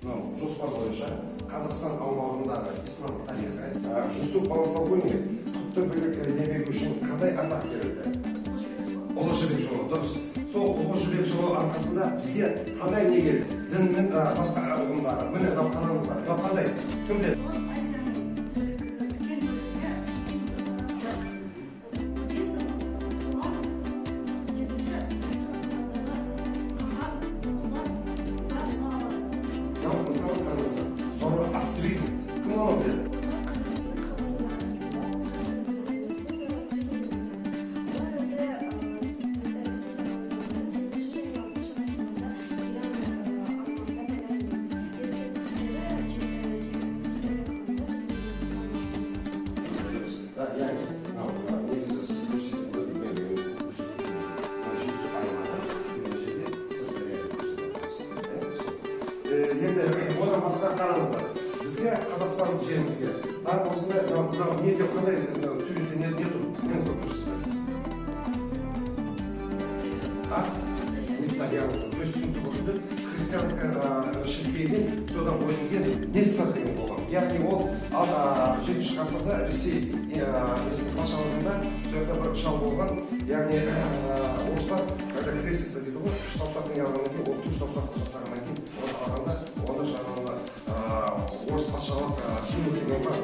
Мынау жоспар бойынша Қазақстан аумағындағы ислам тарихы. Жүсіп Баласағұни құтты бірлік еңбегі үшін қандай атақ берілді? Ұлы Жібек жолы, дұрыс. Сол Ұлы Жібек жолы арқасында бізге қандай не келді, діннің басқа ұғымдары? Міне, мынау қараңыздар, мынау қандай, кім біледі? Бұл Азияның үлкен бөлігіне буддизм таралды. Буддизм оған жетінші, сегізінші ғасырлардағы қаһар жазулар куә бола алады. Мынау, мысалы, қараңыздар, зороастризм, кім оны біледі? Қазақстанның халықтарының арасында мәдениетті зороастризм деп атайды. Олар өзі біздің заманымыздан жетінші және алтыншы ғасырларда Иран аумағында пайда болған. Ескерткіштері Сырдария қаласында және Жетісу аймағында. Дұрыс да, яғни мынау негізі сіз көрсетіп мен көрсетіп, мына Жетісу аймағы, мына жерде Сырдария деп көрсетіп, иә, сол. Енді одан басқа, қараңыздар, бізге, Қазақстан жерімізге тағы осындай мынау неде, қандай, мынау суретте не тұр, нені көріп тұрсыздар? А, несторианство, то есть түсінікті болсын деп, христианская шіркеуден, содан бөлінген Нестор деген болған. Яғни ол ал жетінші ғасырда Ресей несінің патшалығында сол жақта бір шал болған. Яғни орыстар когда крестится дейді ғой, үш саусақпен алғаннан кейін, ол үш саусақты жасағаннан кейін, оны алғанда, оны жаңағы орыс патшалық синод деген бар.